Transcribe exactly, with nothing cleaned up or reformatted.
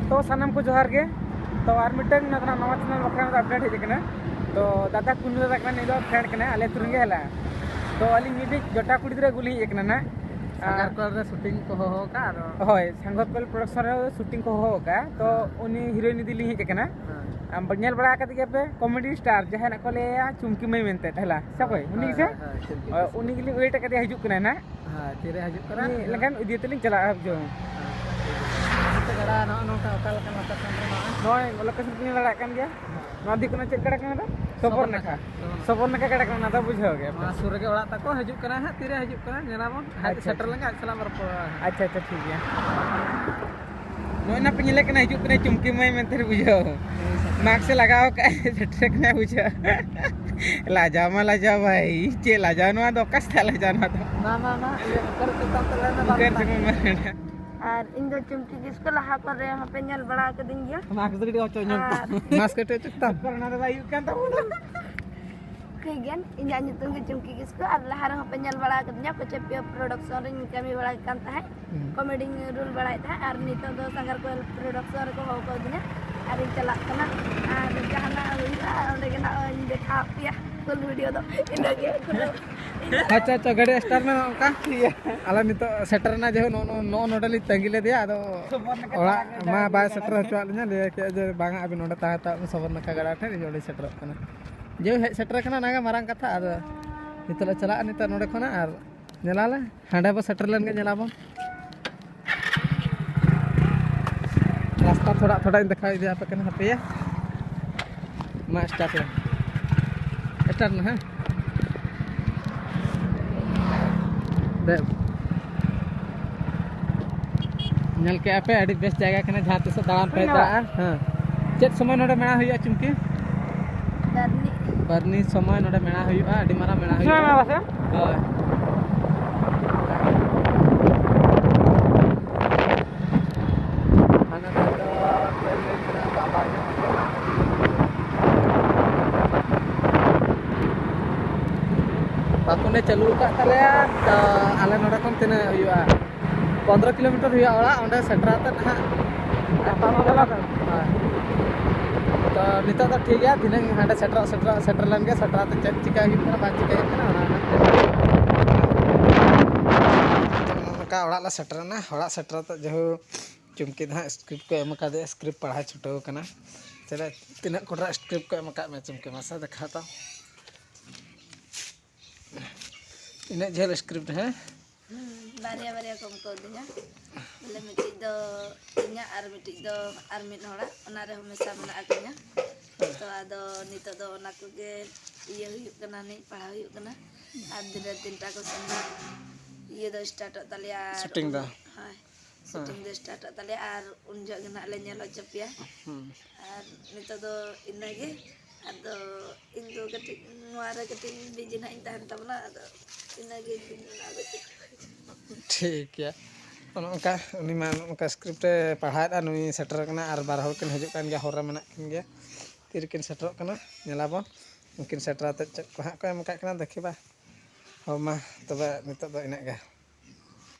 ᱛᱚ ᱥᱟᱱᱟᱢ ᱠᱚ ᱡᱚᱦᱟᱨ ᱜᱮ᱾ ᱛᱚ ᱟᱨ ᱢᱤᱫᱴᱟᱝ ᱱᱟᱣᱟ ᱪᱮᱱᱮᱞ ᱵᱟᱠᱷᱨᱟ ᱢᱤᱫᱴᱟᱝ ᱟᱯᱰᱮᱴ ᱦᱮᱡ ᱟᱠᱟᱱᱟ᱾ ᱛᱚ ᱫᱟᱫᱟ ᱠᱩᱱᱩ ᱫᱟᱫᱟ ᱠᱟᱱᱟ, ᱱᱩᱭ ᱫᱚ ᱯᱷᱨᱮᱱᱰ ᱠᱟᱱᱟᱭ, ᱟᱞᱮ ᱟᱹᱛᱩ ᱨᱮᱱ ᱜᱮ ᱦᱮᱞᱟ᱾ ᱛᱚ ᱟᱹᱞᱤᱧ ᱢᱤᱫᱴᱤᱡ ᱡᱚᱴᱟ ᱠᱩᱲᱤ ᱜᱤᱫᱽᱨᱟᱹ ᱟᱹᱜᱩ ᱞᱤᱧ ᱦᱮᱡ ᱟᱠᱟᱱᱟ ᱱᱟᱜ᱾ ᱥᱟᱸᱜᱟᱨ ᱠᱚᱞ ᱨᱮ ᱥᱩᱴᱤᱝ ᱠᱚ ᱦᱚᱦᱚ ᱟᱠᱟᱫ, ᱟᱫᱚ ᱦᱳᱭ, ᱥᱟᱸᱜᱟᱨ ᱠᱚᱞ ᱯᱨᱚᱰᱟᱠᱥᱚᱱ ᱨᱮ ᱥᱩᱴᱤᱝ ᱠᱚ ᱦᱚᱦᱚ ᱟᱠᱟᱫ᱾ ᱛᱚ ᱦᱮᱸ᱾ ᱩᱱᱤ ᱦᱤᱨᱳᱭᱤᱱ ᱤᱫᱤ ᱞᱤᱧ ᱦᱮᱡ ᱟᱠᱟᱱᱟ᱾ ᱦᱮᱸ᱾ ᱟᱢ ᱧᱮᱞ ᱵᱟᱲᱟ ᱟᱠᱟᱫ ᱜᱮᱭᱟ ᱯᱮ ᱠᱚᱢᱮᱰᱤ ᱥᱴᱟᱨ ᱡᱟᱦᱟᱸᱭ ᱱᱟᱜ ᱠᱚ ᱞᱟᱹᱭᱟ ᱪᱩᱢᱠᱤ ᱢᱟᱹᱭ ᱢᱮᱱᱛᱮ, ᱦᱮᱞᱟ ᱥᱮ ᱚᱠᱚᱭ? ᱩᱱᱤ ᱦᱳᱭ, ᱜᱮᱥᱮ? ᱦᱳᱭ, ᱦᱳᱭ, ᱪᱩᱢᱠᱤ ᱦᱳᱭ, ᱠᱤᱥᱠᱩ᱾ ᱩᱱᱤ ᱜᱮᱞᱤᱧ ᱣᱮᱴ ᱟᱠᱟᱫᱮᱭᱟ, ᱦᱤᱡᱩᱜ ᱠᱟᱱᱟᱭ ᱱᱟᱜ᱾ ᱦᱮᱸ, ᱛᱤᱨᱮ ᱦᱤᱡᱩᱜ ᱠᱟᱱᱟ? ᱩᱱᱤ ᱞᱮᱠᱷᱟᱱ ᱤᱫᱤ ᱠᱟᱛᱮ ᱞᱤᱧ ᱪᱟᱞᱟᱜᱼᱟ, ᱵᱩᱡᱷᱟᱹᱣ᱾ ᱦᱮᱸ, ᱴᱷᱤᱠ ᱜᱮᱭᱟ᱾ ᱟᱯᱮ ᱜᱟᱰᱟ ᱱᱚᱜᱼᱚ ᱱᱚᱝᱠᱟ ᱚᱠᱟ ᱞᱮᱠᱟᱱ ᱞᱳᱠᱮᱥᱚᱱ ᱨᱮ ᱢᱮᱱᱟᱜᱼᱟ? ᱱᱚᱜᱼᱚᱭ ᱞᱳᱠᱮᱥᱚᱱ ᱯᱮ ᱧᱮᱞ ᱫᱟᱲᱮᱭᱟᱜ ᱠᱟᱱ ᱜᱮᱭᱟ᱾ ᱦᱮᱸ᱾ ᱱᱚᱣᱟ ᱫᱚ ᱦᱩᱭᱩᱜ ᱠᱟᱱᱟ ᱪᱮᱫ ᱜᱟᱰᱟ ᱠᱟᱱᱟ ᱱᱟᱜ? ᱥᱚᱵᱚᱨᱱᱟᱠᱷᱟ᱾ ᱥᱚᱵᱚᱨᱱᱟᱠᱷᱟ᱾ ᱥᱚᱵᱚᱨᱱᱟᱠᱷᱟ ᱜᱟᱰᱟ ᱠᱟᱱᱟ, ᱱᱚᱣᱟ ᱫᱚ ᱵᱩᱡᱷᱟᱹᱣ ᱜᱮ᱾ ᱱᱚᱣᱟ ᱥᱩᱨ ᱨᱮᱜᱮ ᱚᱲᱟᱜ ᱛᱟᱠᱚ, ᱦᱤᱡᱩᱜ ᱠᱟᱱᱟ ᱦᱟᱸᱜ, ᱛᱤᱨᱮ ᱦᱤᱡᱩᱜ ᱠᱟᱱᱟ ᱧᱮᱞᱟᱵᱚᱱ᱾ ᱟᱡ ᱟᱪᱪᱷᱟ, ᱥᱮᱴᱮᱨ ᱟᱪᱪᱷᱟ᱾ ᱞᱮᱱᱠᱷᱟᱱ ᱟᱡ ᱥᱟᱞᱟᱜ ᱵᱚᱱ ᱨᱚᱯᱚᱲᱟ ᱦᱟᱸᱜ᱾ ᱟᱪᱪᱷᱟ, ᱟᱪᱪᱷᱟ, ᱴᱷᱤᱠ ᱜᱮᱭᱟ᱾ ᱱᱚᱜᱼᱚᱭ ᱱᱟ ᱯᱮ ᱧᱮᱞᱮ ᱠᱟᱱᱟ, ᱦᱤᱡᱩᱜ ᱠᱟᱱᱟᱭ ᱪᱩᱢᱠᱤ ᱢᱟᱹᱭ ᱢᱮᱱᱛᱮ, ᱵᱩᱡᱷᱟᱹᱣ᱾ ᱦᱳᱭ, ᱥᱮᱴᱮᱨ ᱢᱟᱠᱥ ᱮ ᱞᱟᱜᱟᱣ ᱠᱟᱜᱼᱟᱭ, ᱥᱮᱴᱮᱨ ᱠᱟᱱᱟᱭ, ᱵᱩᱡᱷᱟᱹᱣ᱾ ᱞᱟᱡᱟᱣ ᱢᱟ ᱞᱟᱡᱟᱣ ᱵᱷᱟᱭ, ᱪᱮᱫ ᱞᱟᱡᱟᱣ ᱱᱚᱣᱟ ᱫᱚ, ᱚᱠᱟ ᱥᱮᱫ ᱞᱟᱡᱟᱣ ᱱᱚᱣᱟ ᱫᱚ? ᱢᱟ, ᱢᱟ, ᱢᱟ, ᱤᱭᱟᱹ, ᱚᱠᱟᱨᱮ ᱪᱮᱛᱟᱱ ᱛᱮ ᱞᱟᱹᱭ ᱢᱮ, ᱵᱟᱝ ᱚᱠᱟᱨᱮ ᱢᱮᱱᱟᱜ᱾ ᱪᱮᱛᱟᱱ ᱨᱮ? ᱟᱨ ᱤᱧ ᱫᱚ ᱪᱩᱢᱠᱤ ᱠᱤᱥᱠᱩ, ᱞᱟᱦᱟ ᱠᱚᱨᱮ ᱦᱚᱸᱯᱮ ᱧᱮᱞ ᱵᱟᱲᱟ ᱟᱠᱟᱫᱤᱧ ᱜᱮᱭᱟ᱾ ᱢᱟᱥᱠ ᱫᱚ ᱠᱟᱹᱴᱤᱡ ᱚᱪᱚᱜ ᱧᱚᱜ ᱟᱨ ᱢᱟᱥᱠ ᱠᱟᱹᱴᱤᱡ ᱚᱪᱚᱜ ᱛᱟᱢ᱾ ᱚᱱᱟ ᱫᱚ ᱵᱟᱭ ᱦᱩᱭᱩᱜ ᱠᱟᱱ ᱛᱟᱵᱚᱱᱟ᱾ ᱴᱷᱤᱠ ᱜᱮᱭᱟ, ᱤᱧᱟᱹᱜ ᱧᱩᱛᱩᱢ ᱜᱮ ᱪᱩᱢᱠᱤ ᱠᱤᱥᱠᱩ, ᱟᱨ ᱞᱟᱦᱟ ᱨᱮᱦᱚᱸ ᱯᱮ ᱧᱮᱞ ᱵᱟᱲᱟ ᱟᱠᱟᱫᱤᱧᱟ ᱠᱚᱪᱮᱯᱤᱭᱟ ᱯᱨᱚᱰᱟᱠᱥᱚᱱ ᱨᱤᱧ ᱠᱟᱹᱢᱤ ᱵᱟᱲᱟᱭ ᱠᱟᱱ ᱛᱟᱦᱮᱸᱫ᱾ ᱦᱩᱸ᱾ ᱠᱚᱢᱮᱰᱤᱧ ᱨᱳᱞ ᱵᱟᱲᱟᱭᱮᱫ ᱛᱟᱦᱮᱸᱫ, ᱟᱨ ᱱᱤᱛᱚᱜ ᱫᱚ ᱥᱟᱸᱜᱟᱨ ᱠᱚᱭᱮᱞ ᱯᱨᱚᱰᱟᱠᱥᱚᱱ ᱨᱮᱠᱚ ᱦᱚᱦᱚ ᱠᱟᱣᱫᱤᱧᱟ, ᱟᱨᱤᱧ ᱪᱟᱞᱟᱜ ᱠᱟᱱᱟ᱾ ᱟᱨ ᱡᱟᱦᱟᱱᱟᱜ ᱦᱩᱭᱩᱜᱼᱟ, ᱚᱸᱰᱮ ᱜᱮ ᱱᱟᱜ ᱤᱧ ᱫᱮᱠᱷᱟᱣ ᱟᱯᱮᱭᱟ ᱯᱷᱩᱞ ᱵᱷᱤᱰᱤᱭᱳ ᱫᱚ᱾ ᱤᱱᱟᱹᱜᱮ ᱠᱷᱩᱞᱟᱹᱣ᱾ ᱟᱪᱪᱷᱟ, ᱟᱪᱪᱷᱟ, ᱜᱟᱹᱰᱤ ᱥᱴᱟᱨᱴ ᱢᱮ ᱱᱚᱝᱠᱟ᱾ ᱴᱷᱤᱠ ᱜᱮᱭᱟ᱾ ᱟᱞᱮ ᱱᱤᱛᱚᱜ ᱥᱮᱴᱮᱨ ᱮᱱᱟ, ᱡᱮᱦᱮᱛᱩ ᱱᱚᱜᱼᱚ, ᱱᱚᱜᱼᱚ ᱱᱚᱰᱮ ᱞᱤᱧ ᱛᱟᱺᱜᱤ ᱞᱮᱫᱮᱭᱟ, ᱟᱫᱚ ᱥᱚᱵᱚᱨ ᱞᱮᱠᱟ ᱚᱲᱟᱜ ᱪᱟᱞᱟᱜ ᱠᱟᱱᱟ, ᱢᱟ ᱡᱟᱦᱟᱸ ᱵᱟᱭ ᱜᱟᱹᱰᱤ ᱥᱮᱴᱮᱨ ᱦᱚᱪᱚᱣᱟᱜ ᱞᱤᱧᱟ, ᱞᱟᱹᱭ ᱠᱮᱫᱼᱟ ᱡᱮ ᱵᱟᱝᱟ, ᱟᱹᱵᱤᱱ ᱱᱚᱰᱮ ᱛᱟᱦᱮᱸ ᱦᱟᱛᱟᱲᱚᱜ ᱵᱤᱱ ᱥᱚᱵᱚᱨ ᱱᱟᱠᱷᱟ ᱜᱟᱰᱟ ᱴᱷᱮᱱ, ᱤᱧ ᱚᱸᱰᱮᱧ ᱥᱮᱴᱮᱨᱚᱜ ᱠᱟᱱᱟ᱾ ᱡᱮ ᱦᱮᱡ ᱥᱮᱴᱮᱨ ᱠᱟᱱᱟ, ᱚᱱᱟᱜᱮ ᱢᱟᱨᱟᱝ ᱠᱟᱛᱷᱟ᱾ ᱟᱫᱚ ᱱᱤᱛᱚᱜ ᱞᱮ ᱪᱟᱞᱟᱜᱼᱟ, ᱱᱤᱛᱚᱜ ᱱᱚᱰᱮ ᱠᱷᱚᱱᱟᱜ ᱟᱨ ᱧᱮᱞᱟᱞᱮ, ᱦᱟᱸᱰᱮ ᱵᱚ ᱥᱮᱴᱮᱨ ᱞᱮᱱ ᱜᱮ ᱧᱮᱞᱟᱵᱚᱱ᱾ ᱨᱟᱥᱛᱟ ᱛᱷᱚᱲᱟ ᱛᱷᱚᱲᱟᱧ ᱫᱮᱠᱷᱟᱣ ᱤᱫᱤ ᱟᱯᱮ ᱠᱟᱱᱟ, ᱦᱟᱯᱮᱭᱟ᱾ ᱢᱟ ᱥᱴᱟᱨᱴ ᱞᱮ᱾ ᱥᱴᱟᱨᱴ ᱱᱟ, ᱦᱮᱸ᱾ ᱫᱮ-, ᱧᱮᱞ ᱠᱮᱜᱼᱟ ᱯᱮ, ᱟᱹᱰᱤ ᱵᱮᱥ ᱡᱟᱭᱜᱟ ᱠᱟᱱᱟ, ᱡᱟᱦᱟᱸ ᱛᱤᱥᱚᱜ ᱫᱟᱬᱟᱱ ᱯᱮ ᱦᱮᱸ᱾ ᱪᱟᱞᱟᱜᱼᱟ᱾ ᱦᱮᱸ᱾ ᱪᱮᱫ ᱥᱚᱢᱚᱭ ᱱᱚᱰᱮ ᱢᱮᱞᱟ ᱦᱩᱭᱩᱜᱼᱟ, ᱪᱩᱢᱠᱤ? ᱵᱟᱨᱱᱤ᱾ ᱵᱟᱨᱱᱤ ᱥᱚᱢᱚᱭ ᱱᱚᱰᱮ ᱢᱮᱞᱟ ᱦᱩᱭᱩᱜᱼᱟ, ᱟᱹᱰᱤ ᱢᱟᱨᱟᱝ ᱢᱮᱞᱟ ᱦᱩᱭᱩᱜᱼᱟ᱾ ᱥᱚᱢᱚᱭ ᱢᱮᱞᱟ ᱥᱮ? ᱦᱳᱭ᱾ ᱦᱟᱱᱟ ᱫᱷᱟᱨᱮ ᱫᱚ ᱵᱟᱠᱚ ᱱᱮ ᱪᱟᱹᱞᱩ ᱟᱠᱟᱫ ᱛᱟᱞᱮᱭᱟ, ᱛᱚ ᱟᱞᱮ ᱱᱚᱰᱮ ᱠᱷᱚᱱ ᱛᱤᱱᱟᱹᱜ ᱦᱩᱭᱩᱜᱼᱟ? ᱯᱚᱱᱫᱽᱨᱚ ᱠᱤᱞᱳᱢᱤᱴᱟᱨ ᱦᱩᱭᱩᱜᱼᱟ ᱚᱲᱟᱜ, ᱚᱸᱰᱮ ᱥᱮᱴᱮᱨ ᱠᱟᱛᱮ ᱱᱟᱦᱟᱜ ᱦᱳᱭ᱾ ᱛᱚ ᱱᱤᱛᱚᱜ ᱫᱚ ᱴᱷᱤᱠ ᱜᱮᱭᱟ, ᱫᱷᱤᱱᱟᱹᱝ ᱦᱟᱸᱰᱮ ᱥᱮᱴᱮᱨᱚᱜ ᱥᱮᱴᱮᱨᱚᱜ ᱥᱮᱴᱮᱨ ᱞᱮᱱ ᱜᱮ, ᱥᱮᱴᱮᱨ ᱛᱮ ᱪᱮᱫ ᱪᱤᱠᱟᱹ ᱦᱩᱭᱩᱜ ᱠᱟᱱᱟ ᱵᱟᱝ ᱪᱤᱠᱟᱹ ᱦᱩᱭᱩᱜ ᱠᱟᱱᱟ ᱚᱱᱟ ᱨᱮᱱᱟᱜ ᱱᱚᱜᱼᱚ ᱱᱚᱝᱠᱟ ᱚᱲᱟᱜ ᱞᱮ ᱥᱮᱴᱮᱨᱮᱱᱟ᱾ ᱚᱲᱟᱜ ᱥᱮᱴᱮᱨ ᱠᱟᱛᱮ ᱡᱮᱦᱩ ᱪᱩᱢᱠᱤ ᱫᱚ ᱦᱟᱸᱜ ᱥᱠᱨᱤᱯᱴ ᱠᱚ ᱮᱢ ᱟᱠᱟᱫᱮᱭᱟ, ᱥᱠᱨᱤᱯᱴ ᱯᱟᱲᱦᱟᱣ ᱪᱷᱩᱴᱟᱹᱣ ᱠᱟᱱᱟ᱾ ᱪᱮᱫ ᱛᱤᱱᱟᱹᱜ ᱠᱚᱴᱨᱟ ᱥᱠᱨᱤᱯᱴ ᱠᱚ ᱮᱢ ᱟᱠᱟᱫ ᱢᱮᱭᱟ ᱪᱩᱢᱠᱤ? ᱢᱟᱥᱮ ᱫᱮᱠᱷᱟᱣ ᱛᱟᱢ᱾ ᱤᱱᱟᱹᱜ ᱡᱷᱟᱹᱞ ᱥᱠᱨᱤᱯᱴ, ᱦᱮᱸ? ᱦᱩᱸ, ᱵᱟᱨᱭᱟ ᱵᱟᱨᱭᱟ ᱠᱚ ᱮᱢ ᱠᱟᱣᱫᱤᱧᱟ᱾ ᱵᱚᱞᱮ ᱢᱤᱫᱴᱤᱡ ᱫᱚ ᱤᱧᱟᱹᱜ ᱟᱨ ᱢᱤᱫᱴᱤᱡ ᱫᱚ ᱟᱨ ᱢᱤᱫ ᱦᱚᱲᱟᱜ, ᱚᱱᱟ ᱨᱮᱦᱚᱸ ᱢᱮᱥᱟ ᱢᱮᱱᱟᱜ ᱟᱠᱟᱫᱤᱧᱟ᱾ ᱛᱚ ᱟᱫᱚ ᱱᱤᱛᱚᱜ ᱫᱚ ᱚᱱᱟ ᱠᱚᱜᱮ ᱤᱭᱟᱹ ᱦᱩᱭᱩᱜ ᱠᱟᱱᱟ, ᱱᱤᱡ ᱯᱟᱲᱦᱟᱣ ᱦᱩᱭᱩᱜ ᱠᱟᱱᱟ᱾ ᱟᱨ ᱫᱤᱱ ᱨᱮ ᱛᱤᱱᱴᱟ ᱠᱚ ᱥᱮᱱ ᱱᱟ, ᱤᱭᱟᱹ ᱫᱚ ᱥᱴᱟᱨᱴᱚᱜ ᱛᱟᱞᱮᱭᱟ ᱟᱨ ᱥᱩᱴᱤᱝ ᱫᱚ? ᱦᱳᱭ, ᱥᱩᱴᱤᱝ ᱫᱚ ᱥᱴᱟᱨᱴᱚᱜ ᱛᱟᱞᱮᱭᱟ ᱟᱨ ᱩᱱ ᱡᱚᱦᱚᱜ ᱜᱮ ᱱᱟᱦᱟᱜ ᱞᱮ ᱧᱮᱞ ᱦᱚᱪᱚ ᱯᱮᱭᱟ᱾ ᱦᱩᱸ᱾ ᱟᱨ ᱱᱤᱛᱚᱜ ᱫᱚ ᱤᱱᱟᱹᱜᱮ᱾ ᱟᱫᱚ ᱤᱧ ᱫᱚ ᱠᱟᱹᱴᱤᱡ ᱱᱚᱣᱟ ᱨᱮ ᱠᱟᱹᱴᱤᱡ ᱵᱤᱡᱤ ᱱᱟᱦᱟᱜ ᱤᱧ ᱛᱟᱦᱮᱱ ᱛᱟᱵᱚᱱᱟ, ᱟᱫᱚ ᱤᱱᱟᱹᱜᱮ ᱤᱧ ᱫᱚ ᱟᱫᱚ ᱪᱮᱫ ᱦᱚᱸ ᱵᱟᱹᱧ ᱴᱷᱤᱠ ᱜᱮᱭᱟ᱾ ᱚᱱᱮ ᱚᱱᱠᱟ ᱩᱱᱤ ᱢᱟ ᱱᱚᱜᱼᱚ ᱱᱚᱝᱠᱟ ᱥᱠᱨᱤᱯᱴ ᱮ ᱯᱟᱲᱦᱟᱣᱮᱫᱼᱟ, ᱱᱩᱭ ᱥᱮᱴᱮᱨ ᱠᱟᱱᱟ ᱟᱨ ᱵᱟᱨ ᱦᱚᱲ ᱠᱤᱱ ᱦᱤᱡᱩᱜ ᱠᱟᱱ ᱜᱮᱭᱟ, ᱦᱚᱨ ᱨᱮ ᱢᱮᱱᱟᱜ ᱠᱤᱱ ᱜᱮᱭᱟ᱾ ᱛᱤᱨᱮᱠᱤᱱ ᱥᱮᱴᱮᱨᱚᱜ ᱠᱟᱱᱟ ᱧᱮᱞᱟᱵᱚᱱ᱾ ᱩᱱᱠᱤᱱ ᱥᱮᱴᱮᱨ ᱟᱛᱮᱫ ᱪᱮᱫ ᱠᱚ ᱦᱟᱸᱜ ᱠᱚ ᱮᱢ ᱟᱠᱟᱫ ᱠᱤᱱᱟ ᱫᱮᱠᱷᱤ ᱵᱟ᱾ ᱦᱚᱸ ᱢᱟ ᱛᱚᱵᱮ ᱱᱤᱛᱚᱜ ᱫᱚ ᱤᱱᱟᱹᱜ ᱜᱮ᱾